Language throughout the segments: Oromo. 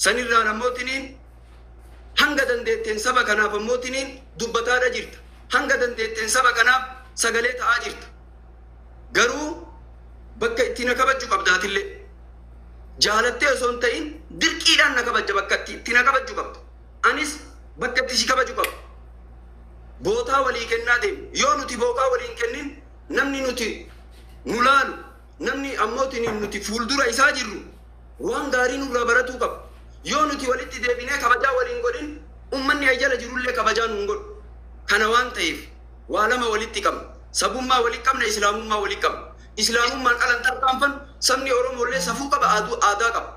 Sanirraan ammootiniin hanga dandeetteen saba kanaaf ammootiniin dubbataadha jirta. Hanga dandeetteen saba kanaaf sagalee ta'aa jirta. Garuu bakka itti na kabajju qabdaatillee. Jaalattee osoo hin ta'in dirqiidhaan na kabajja, bakka itti na kabajju qabda. Anis bakka itti si kabaju qaba. Bootaa walii kennaa deemu. Yoo nuti booqaa walii hin kennin, namni nuti nu laalu, namni ammootiin nuti fuuldura isaa jirru waan gaarii nurraa baratuu qaba. Yoo nuti walitti deebinee kabajaa waliin godhin, ummanni ay jala jirullee kabajaa nuun godhu. Kana waan ta'eef waa lama walitti qabna. Sabummaa walitti qabna, Islaamummaa walitti qabna. Islaamummaan alan tarkaanfannu, sabni Oromoollee safuu qaba, aadaa qaba.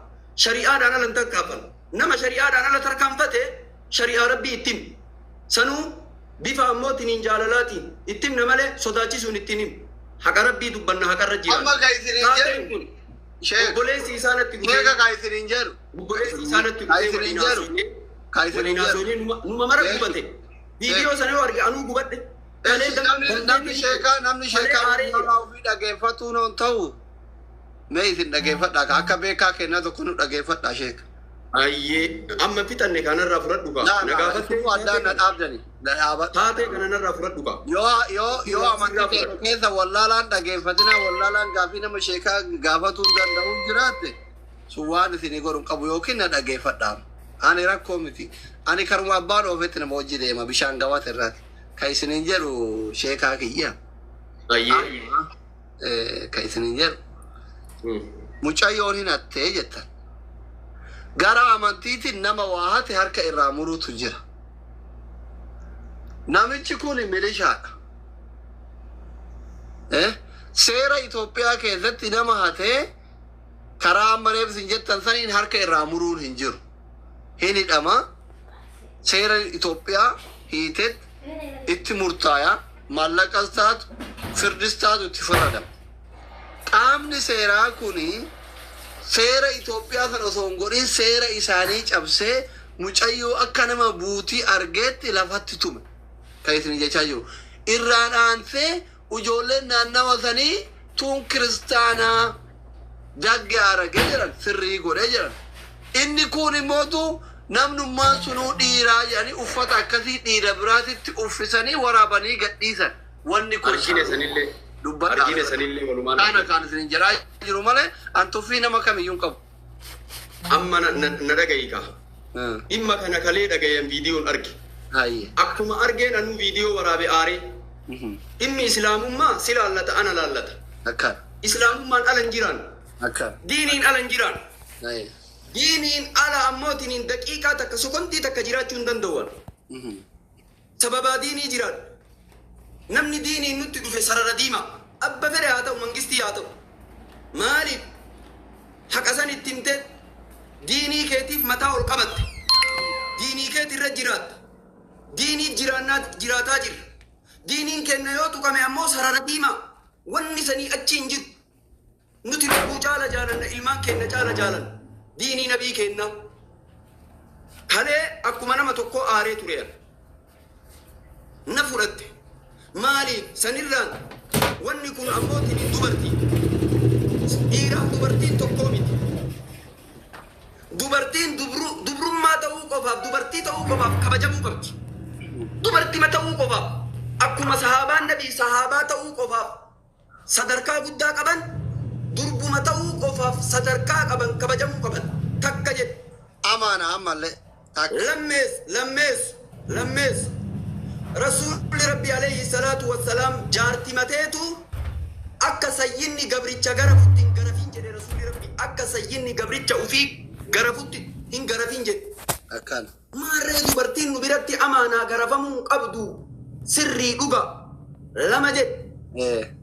Shari'aadhaan alan tarkaanfannu. Nama shari'aadhaan ala tarkaanfate shari'aa Rabbii itti himi. Sanuu bifa ammootiin jaalalaatiin itti himna malee sodaachisuun ittiin himu. Haqa Rabbii dubbanna, haqarra Amma jiraanna. ka isiniin Taateen jedhu kun sheek obboleessi isaa natti dhufee sheeka ka isiniin jedhu obboleessi isaa natti ka dhufee isiniin waliin jedhu haasofnee ka isiniin waliin jedhu haasofnee numa mara sheek gubate. sheek Viidiyoo sana yoo arge anuu gubadhe. Kalee Eshi namni namni dandeetiin sheekaa namni kalee sheekaa aaree jira. warraa ofii dhageeffatuu noon ta'u mee isin dhageeffadhaa ka akka beekaa kennaa tokko nu dhageeffadhaa sheeka. Ayyee, amma fixanne kanarraa fudhadhu kaa. Laa Na laa gaafattee isinuu taatee addaan na kana. dhaabdani na dhaabadhu. Taatee kana narraa fudhadhu kaa. Yoo amantii Sirraa keenya fudhadhu. keessa wallaalaan dhageeffatina, wallaalaan gaafii nama sheekaa gaafatuu danda'u jiraatte, sun waan isinii godhu hin qabu yookiin na dhageeffadhaa. Ani rakkoo miti. Ani karuma abbaan oofetti nama hojii deema bishaan gabaata irraati. Ka isiniin jedhu sheekaa kiyya. Ayyee. Amma ka isiniin jedhu mucayyoon hin hattee jettan. Gara amantiitiin nama waa hate harka irraa muruutu jira. Namichi kun milishaadha. Seera Itoophiyaa keessatti nama hatee karaa amma reef isin jettan saniin harka irraa muruun hin jiru. Hin hidhama. Seera Itoophiyaa hiitet itti murtaaya. Maallaqas taatu firdis taatu itti faradama. Qaamni seeraa kuni seera Itoophiyaa sana osoo hin godhin seera isaanii cabsee mucayyoo akka nama buutii argeetti lafatti tume. Kan isin jechaa jiru. Irraan aansee ijoolleen naannawa sanii tuun kiristaanaa dagge aragee jedhan, sirrii godhee jedhan. Inni kun immootu namnummaan sunuu dhiiraa jedhanii uffata akkasii dhiira biraatitti uffisanii waraabanii gadhiisan. Wanni kun Argine sanillee. dubbadhaa. Argine sanillee walumaan Kana argine. kan isin jedhaa jiru malee an tuffii nama kamiyyuu hin qabu. Amma na dhaga'i kaa. Dhimma kana kalee dhagayan, viidiyoon arge. Hayyee. Akkuma argeen anuu viidiyoo waraabe aaree. Dhimmi Islaamummaa si laallata, ana laallata. Akkana. Islaamummaan ala hin jiraan. Akkana. Diiniin ala hin jiraan. Hayyee. Diiniin ala ammootiin daqiiqaa takka, sekoondii takka jiraachuu hin danda'u. Sababaa diinii jiraan. Namni diiniin nutti dhufe sarara diimaa. Abba fedhe haa ta'u, mangistii haa ta'u. Maaliif haqa san itti himtee diinii keetiif mataa ol qabatte? Diinii keeti irra jiraatta. Diinii jiraannaa jiraataa jirra. Diiniin kenna yoo tuqame ammoo sarara diimaa. Wanni sanii achi hin jiru. Nuti lubbuu caala jaalanna, ilmaan keenya caala jaalanna. Diinii nabii kennaa. Kalee akkuma nama tokkoo aaree ture. Na fudhatte. Maaliif sanirraan wanni kun ammootiin dubartii. Dhiiraaf dubartiin tokkoo miti. Dubartiin dubrummaa ta'uu qofaaf, dubartii ta'uu qofaaf kabajamuu qabdi. Dubartima ta'uu qofaaf, akkuma sahaabaan nabii sahaabaa ta'uu qofaaf sadarkaa guddaa qaban, durbuma ta'uu qofaaf sadarkaa qaban, kabajamuu qaban. Takka jedhe. Amaana ammallee. Takka. Lammees, lammees, lammees. Rasuulli Rabbi alayhi salaatu wassalaam jaarti mateetu akka sayyinni gabricha garafutti hin garafin jedhe. Rasuulli Rabbi akka sayyinni gabricha ufii garafutti hin garafin jedhe. Akkana. Maarree dubartiin nu biratti amaanaa garafamuu hin qabdu, sirrii dhuga. Lama jedhe.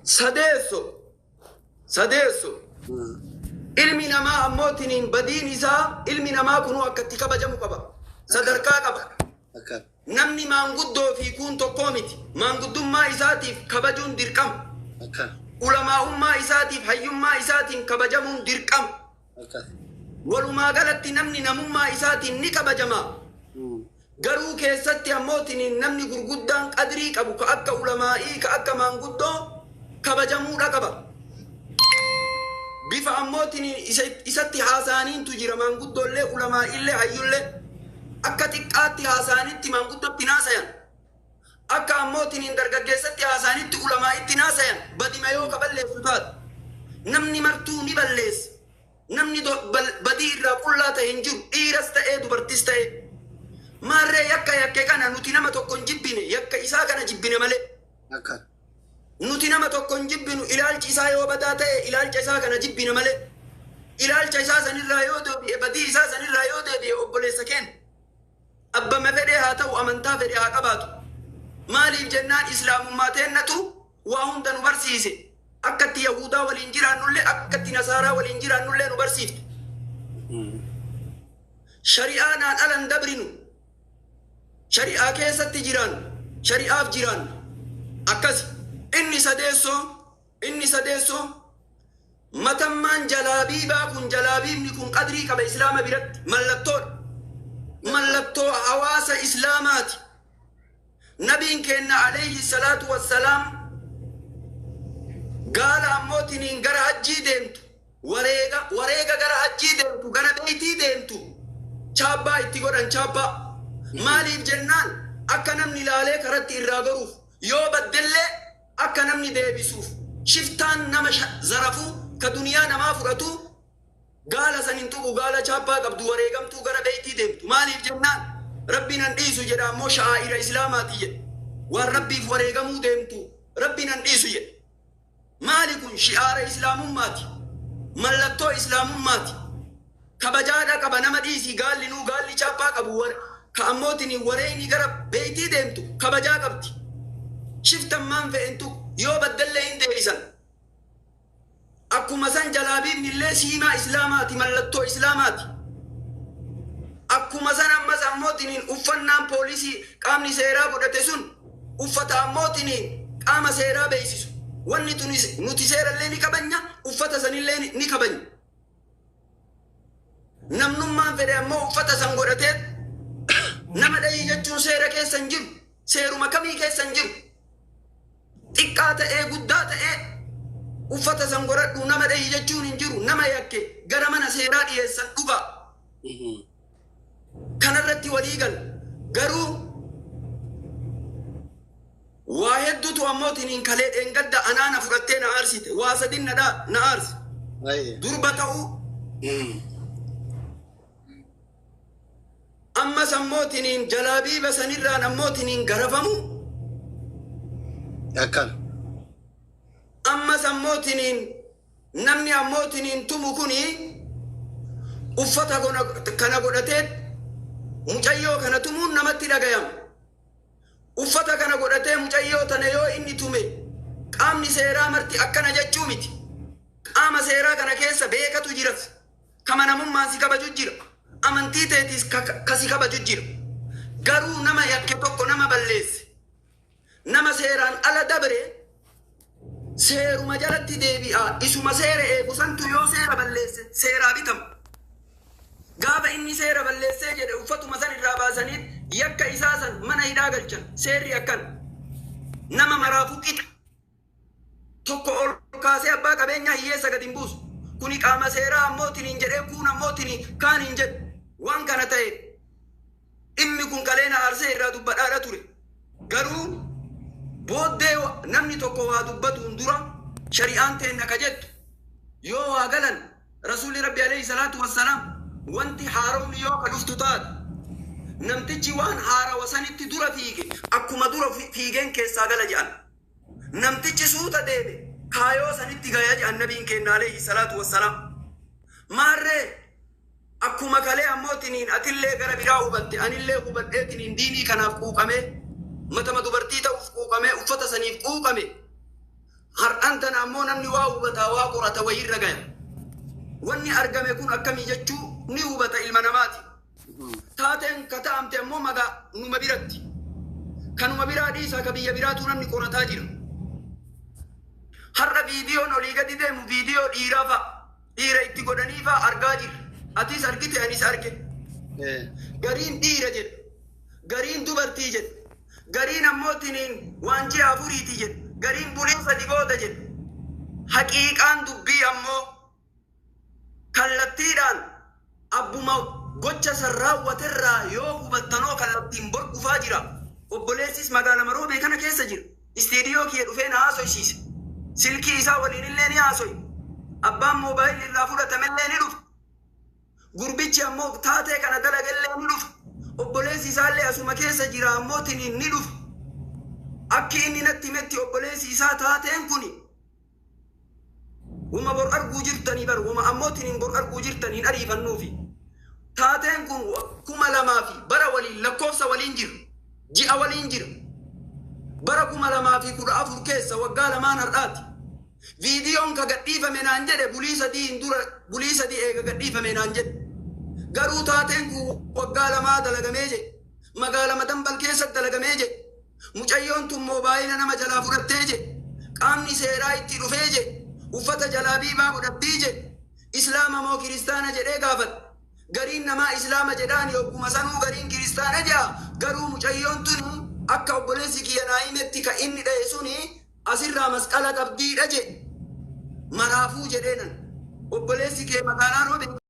Sadeesso, sadeesso. Ilmi namaa ammootiniin badiin isaa, ilmi namaa kunuu akka itti kabajamu qaba. Sadarkaa qaba. Akkana. Namni maanguddoo fi kuun tokkoo miti. Maanguddummaa isaatiif kabajuun dirqama. Akkana. Ulamaa'ummaa isaatiif, hayyummaa isaatiin kabajamuun dirqama. Akkana. Walumaa galatti namni namummaa isaatiin ni kabajama. Garuu keessatti ammootiin namni gurguddaan qadrii qabu ka akka ulamaa'ii, ka akka maanguddoo kabajamuudha qaba. Bifa ammootiin isatti haasa'aniintu jira maanguddoollee, ulamaa'illee, hayyullee. Akka xiqqaatti haasa'anitti maanguddootti naasayan. Akka ammootiin dargaggeessatti haasa'anitti ulamaa'itti naasayan. Badima yoo ka balleessu taate. Namni martuu ni balleessa. Namni badii irraa qullaa ta'e hin jiru. Dhiiras ta'ee dubartis ta'ee. Maarree yakka yakke kana nuti nama tokko hin jibbine, yakka isaa kana jibbine malee. Akkana. Nuti nama tokko hin jibbinu, ilaalchi isaa yoo badaa ta'e ilaalcha isaa kana jibbine malee. Ilaalcha isaa sanirraa yoo deebi'e, badii isaa sanirraa yoo deebi'e, obboleessa keenya. Abbama fedhee haa ta'u, amantaa fedhe haa qabaatu. Maaliif jennaan islaamummaa teennatu waa hunda nu barsiise. Akka itti Yahudaa waliin jiraannullee, akka itti Nasaaraa waliin jiraannullee nu barsiifte. Shari'aa naan alan dabrinu. Shari'aa keessatti jiraan, shari'aaf jiraan. Akkas inni sadeessoo matammaan jalaabiibaa kun, jalaabiibni kun qadrii qaba islaama biratti, mallattoodha. Mallattoo hawaasa islaamaati. Nabiin keenya alayhi salaatu wassalaam gaala ammootiin gara hajjii deemtu, wareega gara hajjii deemtu, gara beeytii deemtu chaabbaa itti godhan chaabbaa. Maaliif jennaan akka namni ilaalee karatti irraa goruuf, yoo baddellee akka namni deebisuuf. Shiftaan nama zarafuu ka duniyaa namaa fudhatu gaala san hin tuqu, gaala chaappaa qabdu wareegamtuu gara beeytii deemtu. Maaliif jennaan rabbiin an dhiisu jedha, ammoo sha'aa'ira islaamaati jedha. Waan rabbiif wareegamuu deemtu rabbiin an dhiisu jedha. Maali kun? Shi'aara islaamummaati, mallattoo islaamummaati, kabajaadha qaba. Nama dhiisii, gaalli nuu gaalli chaappaa qabu ka ammootiin wareeyni gara beeytii deemtu kabajaa qabdi. Shiftan maan fe'en tuqu, yoo baddallee hin deebisan. Akkuma san jalaabiibni illee siimaa islaamaati, mallattoo islaamaati. Akkuma san ammas ammootiin uffannaan poolisii qaamni seeraa godhate sun uffata ammootiin qaama seeraa beeksisu. Wanni tuni nuti seerallee ni kabanya, uffata sanillee ni kabanya. Namnummaan fedhe ammoo uffata san godhatee nama dhayii jechuun seera keessa hin jiru. Seeruma kamii keessa hin jiru. Xiqqaa ta'ee guddaa ta'ee uffata san godhadhu nama dhayii jechuun hin jiru. Nama yakke gara mana seeraa dhiyeessan, dhugaa. Kanarratti walii gala. Garuu waa hedduutu ammootiin kalee dheengadda anaana fudhattee na aarsite. Waa sadin na aarse. Durba ta'uu, ammas ammootiin jalaabiiba sanirraan ammootiin garafamu. Akkana. Ammas ammootiin namni ammootiin tumu kuni uffata kana godhatee mucayyoo kana tumuun namatti dhagayama. Uffata kana godhatee mucayyoo tana yoo inni tume, qaamni seeraa marti akkana jechuu miti. Qaama seeraa kana keessa beekatu jiras. Kama namummaan si kabaju jira. Amantii teetis ka si kabaju jira. Garuu nama yakke tokko, nama balleesse, nama seeraan ala dabre, seeruma jalatti deebi'a. Isuma seera eegu santu yoo seera balleesse seeraa bitama. Gaafa inni seera balleessee jedhe uffatuma san irraa baasanii yakka isaa san mana hidhaa galchan. Seerri akkana. Nama maraafuu qixa. Tokko ol kaasee abbaa qabeenyaa hiyyeessa gadi hin buusu. Kuni qaama seeraa ammootiin hin jedhee, kuun ammootiin kaan hin jedhu. Waan kana ta'e dhimmi kun kaleena aarsee irraa dubbadhaadha ture. Garuu booddee namni tokko waa dubbatuun dura shari'aan teenna ka jettu yoo waa galan, rasuulli rabbi alayhi salaatu wassalaam wanti haaromni yoo ka dhuftu taate, namtichi waan haarawa sanitti dura fiige akkuma dura fiigeen keessaa gala jedhan. Namtichi suuta deeme kaayoo sanitti gaya jedhan nabiin kenna alayhi salaatu wassalaam. Maarree akkuma kalee ammootiniin atillee gara biraa hubatte, anillee hubadheetiniin diinii kanaaf quuqamee, matama dubartii ta'uuf quuqamee, uffata saniif quuqame, har'an tana ammoo namni waa hubataa, waa qorata, wayirra gaya. Wanni argame kun akkamii jechuu ni hubata ilma namaati. Taateen ka ta'amte ammoo magaa numa biratti. Kanuma biraa dhiisaa, ka biyya biraatu namni qorataa jira. Har'a viidiyoon olii gadi deemu viidiyoo dhiiraa fa'a. Dhiira itti godhanii fa'a argaa jirra. Atis argite, anis arge. Gariin dhiira jedha. Gariin dubartii jedha. Gariin ammootiniin waan ji'a 4ti jedha. Gariin bulii 3 booda jedha. Haqiiqaan dubbii ammoo Kallattiidhaan abbuma gocha san raawwaterraa yoo hubattanoo kallattiin bor dhufaa jira. Obboleessis magaalama Roobee kana keessa jira. Istiidiyoo kiyya dhufee na haasoysiise. Silkii isaa waliinillee ni haasoye. Abbaan moobaayilli irraa fudhatamellee ni dhufa. Gurbichi ammoo taatee kana dalagellee ni dhufa. Obboleessi isaallee asuma keessa jira ammoo tiniin ni dhufa. Akki inni natti himetti obboleessi isaa taateen kuni wama bor arguu jirtanii bar wama ammoo tiniin bor arguu jirtaniin ariifannuufi. Taateen kun 2000 fi bara waliin lakkoofsa waliin jira. Ji'a waliin jira. Bara 2014 keessa waggaa lamaan har'aati. Viidiyoon ka gadhiifame naan jedhe bulii sadiin dura, bulii sadii eega gadhiifame naan jedhe. Garuu taateen kun waggaa lamaa dalagamee jedhe. Magaalama Dambal keessa dalagamee jedhe. Mucayyoon tun moobaayila nama jalaa fudhattee jedhe. Qaamni seeraa itti dhufee jedhe. Uffata jalaabiibaa godhattii jedhe. Islaama moo kiristaana jedhee gaafate. Gariin namaa Islaama jedhaani ogguma sanuu gariin kiristaana jedha. Garuu mucayyoon tuni akka obboleessi kiyya naa himetti ka inni dhaye suni asirraa masqala qabdiidha jedhe. Maraafuu jedheenan. Obboleessi kee magaalaa Roobee